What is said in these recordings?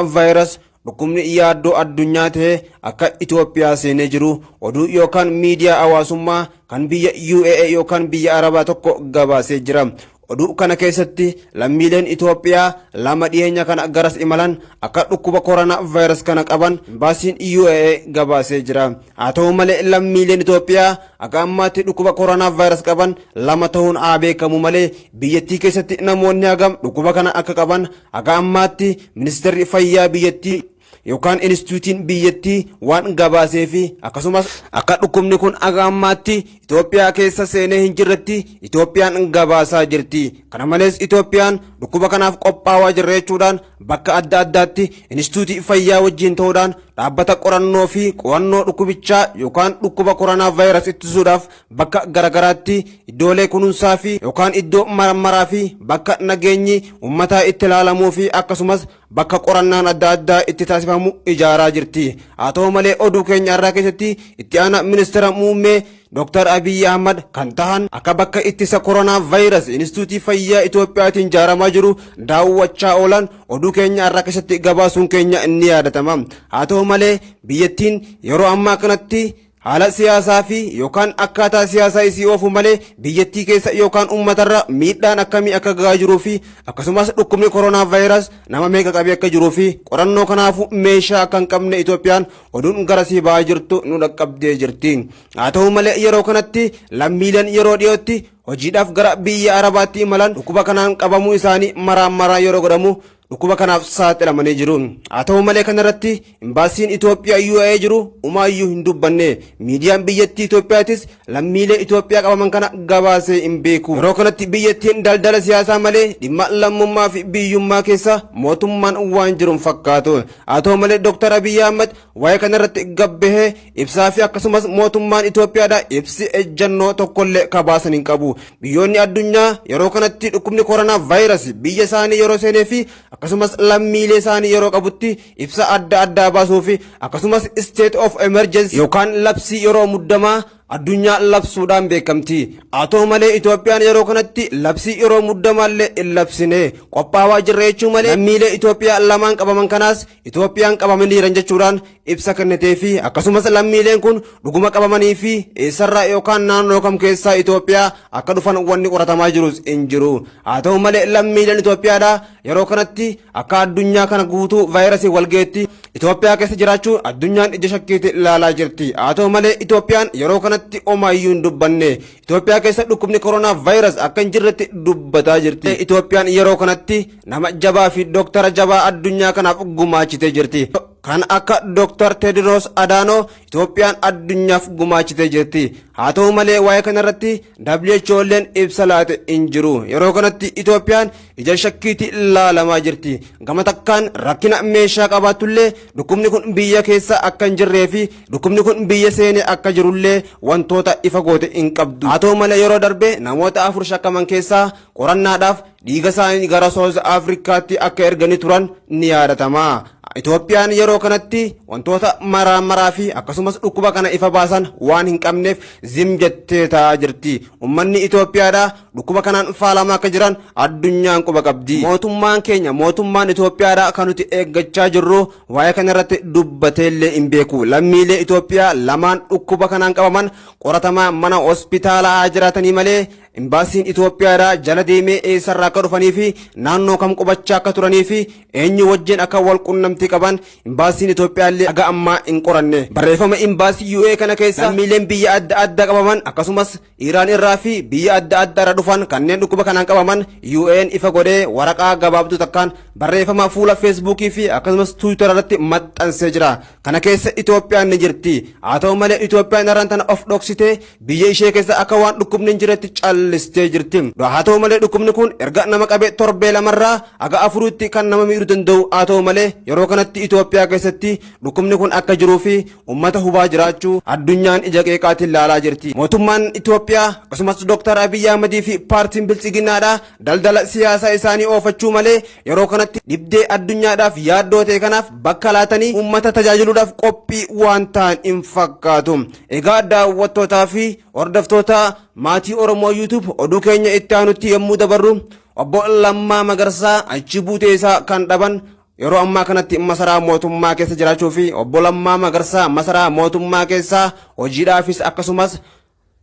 Vaayirasi dhukkubni yaaddoo addunyaa ta'e akka Itoophiyaa seenee jiru oduu yookaan miidiyaa hawaasummaa kan biyya UAE yookaan biyya Arabaa tokko gabaasee jira. Oduu kana keessatti lammiileen Itoophiyaa lama dhiyeenya kana garas imalan akka dhukkuba koronaa vaayirasi kana qaban imbaasiin UAE gabaasee jira. Haa ta'u malee, lammiileen Itoophiyaa akka ammaatti dhukkuba koronaa vaayirasi qaban lama ta'uun haa beekamu malee, biyyattii keessatti namoonni hagam dhukkuba kana akka qaban akka ammaatti ministeerri fayyaa biyyattii yookaan instituutiin biyyattii waan gabaasee fi akkasumas akka dhukkubni kun akka ammaatti Itoophiyaa keessa seenee hin jirretti Itoophiyaan gabaasaa jirti. Kana malees, Itoophiyaan dhukkuba kanaaf qophaawaa jirra jechuudhaan bakka adda addaatti instituutii fayyaa wajjin ta'uudhaan dhaabbata qorannoo fi qo'annoo dhukkubichaa yookaan dhukkuba koronaa vaayirasi ittisuudhaaf bakka garagaraatti iddoolee kunuunsaa fi yookaan iddoo marammaraa fi bakka nageenyi uummataa itti ilaalamuu fi akkasumas bakka qorannaan adda addaa itti taasifamu ijaaraa jirti. Haa ta'u malee, oduu keenya irraa keessatti itti aanaa ministeera muummee Dr. Abiyyi Ahmad kan tahan akka bakka ittisa koronaa vaayirasi Instituutii Fayyaa Itoophiyaatiin ijaaramaa jiru daawwachaa oolan oduu keenya irraa keessatti gabaasuun keenya ni yaadatama. Haa ta'u malee, biyyattiin yeroo ammaa kanatti haala siyaasaa fi yookaan akkaataa siyaasaa isii oofu malee biyyattii keessa yookaan uummatarra miidhaan akkamii akka gahaa jiruu fi akkasumas dhukkubni koronaa vaayirasi nama meeqa qabee akka jiruu fi qorannoo kanaafu meeshaa akka hin qabne Itoophiyaan oduun garasii ba'aa jirtu nu dhaqqabdee jirti. Haa ta'u malee, yeroo kanatti lammiileen yeroo dhiyootti hojiidhaaf gara biyya Arabaatti imalan dhukkuba kanaan qabamuu isaanii maraan maraa yeroo godhamu dhukkuba kanaaf saaxilamanii jiru. Haa ta'u malee, kanarratti imbaasiin Itoophiyaa UAE jiru umaayyuu hin dubbanne. Miidiyaan biyyattii Itoophiyaatis lammiilee Itoophiyaa qabaman kana gabaasee hin beeku. Yeroo kanatti biyyattiin daldala siyaasaa malee dhimma lammummaa fi biyyummaa keessa mootummaan waan jiru hin fakkaatu. Haa ta'u malee, Dr. Abiyyi Ahmad waa'ee kanarratti gabbahee ibsaa fi akkasumas mootummaan Itoophiyaadha ibsi ejjannoo tokkollee kabaasan hin qabu. Biyyoonni addunyaa yeroo kanatti dhukkubni koronaa vaayirasii biyya isaanii yeroo seenee fi akkasumas lammiilee isaanii yeroo qabutti ibsa adda addaa baasuu fi akkasumas state of emergency yookaan labsii yeroo muddamaa addunyaa labsuudhaan beekamti. Haa ta'u malee, Itoophiyaan yeroo kanatti labsii yeroo muddamaallee hin labsine. Qophaawaa jirra jechuu malee, lammiilee Itoophiyaa lamaan qabaman kanaas Itoophiyaan qabamanii jiran jechuudhaan ibsa kennitee fi akkasumas lammiileen kun dhuguma qabamanii fi eessarraa yookaan naannoo kam keessaa Itoophiyaa akka dhufan wanni qoratamaa jirus hin jiru. Haa ta'u malee, lammiileen Itoophiyaadhaa yeroo kanatti akka addunyaa kana guutuu vaayirasii walgeetti Itoophiyaa keessa jiraachuu addunyaan ija shakkiitti ilaalaa jirti. Haa ta'u malee, Itoophiyaan yeroo kanatti homaayyuu hin dubbanne. Itoophiyaa keessa dhukkubni koronaa vaayirasi akka hin jirretti dubbataa jirti. Itoophiyaan yeroo kanatti nama jabaa fi dooktara jabaa addunyaa kanaaf gumaachitee jirti. Kan akka Dr. Tedros Adaanoo Itoophiyaan addunyaaf gumaachitee jirti. Haa ta'u malee, waa'ee kanarratti WHO illeen ibsa laate hin jiru. Yeroo kanatti Itoophiyaan ija shakkiitti ilaalamaa jirti. Gama takkaan rakkina meeshaa qabaattullee, dhukkubni kun biyya keessa akka hin jirree fi dhukkubni kun biyya seenee akka jirullee wantoota ifa goote hin qabdu. Haa ta'u malee, yeroo darbe namoota afur shakkaman keessaa qorannaadhaaf dhiiga isaanii gara South Afrikaatti akka erganii turan ni yaadatama. Itoophiyaan yeroo kanatti wantoota maraa maraa fi akkasumas dhukkuba kana ifa baasan waan hin qabneef zim jettee taa'aa jirti. Uummanni Itoophiyaadha dhukkuba kanaan faalamaa akka jiran addunyaan quba qabdi. Mootummaan keenya, mootummaan Itoophiyaadha kan nuti eeggachaa jirru, waa'ee kanarratti dubbateellee hin beeku. Lammiilee Itoophiyaa lamaan dhukkuba kanaan qabaman qoratamaa mana hospitaalaa jiraatanii malee, imbaasiin Itoophiyaadhaa jala deemee eessarraa akka dhufanii fi naannoo kam qubachaa akka turanii fi eenyu wajjin akka wal qunnamtii qaban imbaasiin Itoophiyaa illee haga ammaa hin qoranne. Barreeffama imbaasii UAE kana keessa lammiileen biyya adda addaa qabaman, akkasumas Iraan irraa fi biyya adda addaa irraa dhufan kanneen dhukkuba kanaan qabaman UAE'n ifa godhee waraqaa gabaabduu takkaan barreeffama fuula Feesbuukii fi akkasumas Tiwiitar irratti maxxansee jira. Kana keessa Itoophiyaan ni jirti. Haa ta'u malee, Itoophiyaan irraan tana of dhoksitee biyya ishee keessa akka waan dhukkubni hin jirretti callistee jirti. Haa ta'u malee, dhukkubni kun erga nama qabee torbee lamarraa haga afuritti kan nama miidhuu danda'u. Haa ta'u malee, yeroo kanatti Itoophiyaa keessatti dhukkubni kun akka jiruu fi uummata hubaa jiraachuu addunyaan ija qeeqaatiin ilaalaa jirti. Mootummaan Itoophiyaa akkasumas Dr. Abiyyi Ahmadii fi paartiin Biltsiginnaadhaa daldala siyaasaa isaanii oofachuu malee yeroo kanatti dhibdee addunyaadhaaf yaaddoo ta'e kanaaf bakka laatanii uummata tajaajiluudhaaf qophii waan ta'an hin fakkaatu. Egaa daawwattootaa fi hordoftoota maatii Oromoo YouTube, oduu keenya itti aanutti yommuu dabarru, obbo Lammaa Magarsaa achi buutee isaa kan dhaban yeroo ammaa kanatti masaraa mootummaa keessa jiraachuu fi obbo Lammaa Magarsaa masaraa mootummaa keessaa hojiidhaafis akkasumas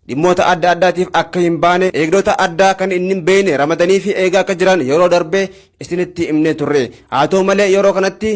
dhimmoota adda addaatiif akka hin baane eegdota addaa kan inni hin beekne ramadanii fi eegaa akka jiran yeroo darbe isinitti himnee turre. Haa ta'u malee yeroo kanatti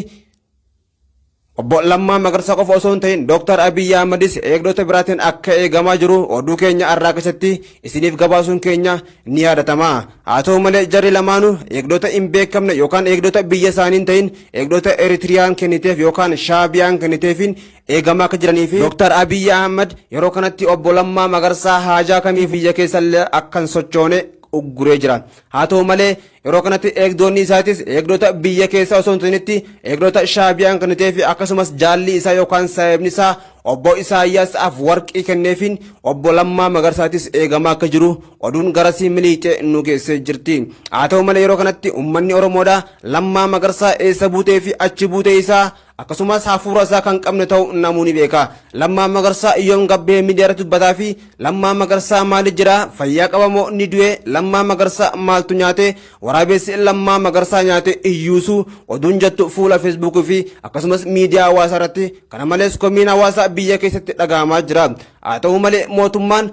Obbo Lammaa Magarsaa qofa osoo hin ta'in Dooktar Abiyyi Ahmadis eegdota biraatiin akka eegamaa jiru oduu keenya har'aa keessatti isiniif gabaasuun keenya ni yaadatama. Haa ta'u malee jarri lamaanuu eegdota hin beekamne yookaan eegdota biyya isaanii hin ta'in eegdota Eritiriyaan kenniteef yookaan Shaabiyaan kenniteefiin eegamaa akka jiranii fi Dooktar Abiyyi Ahmad yeroo kanatti Obbo Lammaa Magarsaa haajaa kamiif biyya keessallee akka hin sochoone ugguree jira. Haa ta'u malee yeroo kanatti eegdonni isaatis eegdota biyya keessaa osoo hin ta'initti eegdota Shaabiyaan kennitee fi akkasumas jaalli isaa yookaan saayibni isaa obbo Isaayyaas Afwarqii kenneefiin obbo Lammaa Magarsaatis eegamaa akka jiru oduun garasii miliixee nu geessee jirti. Haa ta'u malee yeroo kanatti uummanni Oromoodha Lammaa Magarsaa eessa buutee fi achi buutee isaa akkasumas hafuura isaa kan qabne ta'u namuu ni beeka. Lammaa Magarsaa yoom gabbee miidiyaa irratti dubbataa fi Lammaa Magarsaa maali jira fayyaa qabamoo ni du'e Lammaa Magarsaa maaltu nyaate waraabessi Lammaa Magarsaa nyaate iyyuusu oduun jettu fuula feesbuukii fi akkasumas miidiyaa hawaasaa irratti kana malees komiin hawaasaa biyya keessatti dhaga'amaa jira. Haa ta'u malee mootummaan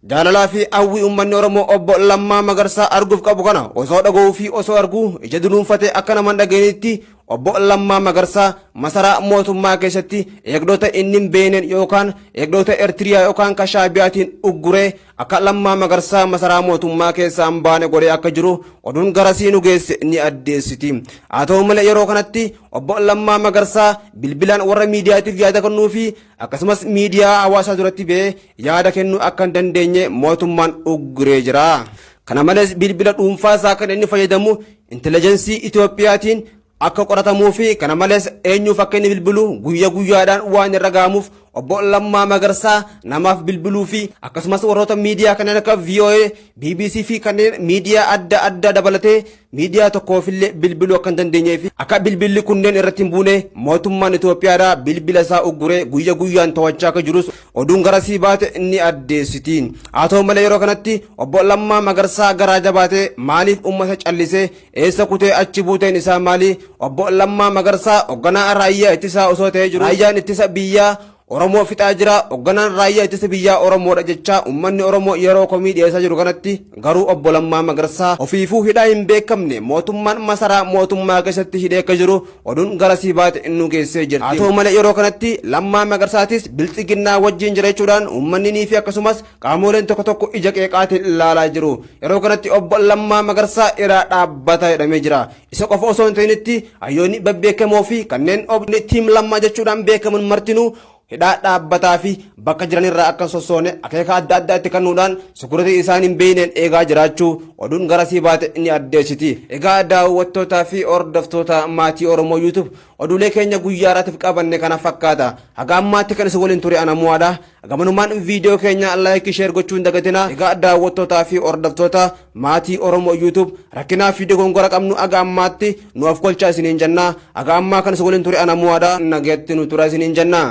jaalalaa fi hawwii uummanni Oromoo obbo Lammaa Magarsaa arguuf qabu kana osoo dhaga'uu fi osoo arguu ija dunuunfatee akka nama hin dhageenyetti obbo Lammaa Magarsaa masaraa mootummaa keessatti eegdota inni hin beekneen yookaan eegdota Eertiriyaa yookaan ka Shaabiyaatiin ugguree akka Lammaa Magarsaa masaraa mootummaa keessaa hin baane godhee akka jiru oduun garasii nu geesse ni addeessiti. Haa ta'u malee yeroo kanatti obbo Lammaa Magarsaa bilbilaan warra miidiyaatiif yaada kennuu fi akkasumas miidiyaa hawaasaa duratti ba'ee yaada kennuu akka hin dandeenye mootummaan ugguree jira. Kana malees bilbila dhuunfaa isaa kan inni fayyadamu intelligensii Itoophiyaatiin akka qoratamuu fi kana malees eenyuuf akka inni bilbilu guyya guyyaadhaan waan irra ga'amuuf obbo Lammaa Magarsaa namaaf bilbiluu fi akkasumas warroota miidiyaa kanneen akka VOA, BBC fi kanneen miidiyaa adda addaa dabalatee miidiyaa tokkoofillee bilbiluu akka hin dandeenyee fi akka bilbilli kunneen irratti hin buune mootummaan Itoophiyaadhaa bilbila isaa ugguree guyya guyyaan to'achaa akka jirus oduun garasii baate ni addeessiti. Haa ta'u malee yeroo kanatti obbo Lammaa Magarsaa garaa jabaatee maaliif uummata callisee eessa kutee achi buuteen isaa maali? Obbo Lammaa Magarsaa hoogganaa raayyaa ittisaa osoo ta'ee jiru raayyaan ittisa biyyaa Oromoo fixaa jira hoogganaan raayyaa ittisa biyyaa Oromoodha jechaa uummanni Oromoo yeroo komii dhiyeessaa jiru kanatti garuu obbo Lammaa Magarsaa ofiifuu hidhaa hin beekamne mootummaan masaraa mootummaa keessatti hidhee akka jiru oduun garasii baate nu geessee jirti. Haa ta'u malee yeroo kanatti Lammaa Magarsaatis bilxiginnaa wajjin jira jechuudhaan uummanni fi akkasumas qaamoleen tokko tokko ija qeeqaatiin ilaalaa jiru. Yeroo kanatti obbo Lammaa Magarsaa irraa dhaabbata jedhamee jira. Isa qofa osoo hin ta'initti hayyoonni babbeekamoo fi kanneen tiim Lammaa jechuudhaan beekaman martinuu hidhaa dhaabbataa fi bakka jiranirraa akka sossoone akeeka adda addaa itti kennuudhaan sukuritii isaan hin beekneen eegaa jiraachuu oduun garasii baate ni addeessiti. Egaa daawwattootaa fi hordoftoota maatii Oromoo YouTube oduulee keenya guyyaa irraatiif qabanne kana fakkaata. Haga ammaatti kan isin waliin ture ana mo'aadha. Gamanumaan viidiyoo keenya like share gochuu hin dagatina. Egaa daawwattootaa fi hordoftoota maatii Oromoo YouTube rakkinaa fi dogongora qabnu haga ammaatti nu af kolchaa isiniin jenna. Haga ammaa kan isin waliin ture ana mo'aadha. Nageetti nu tura isiniin jenna.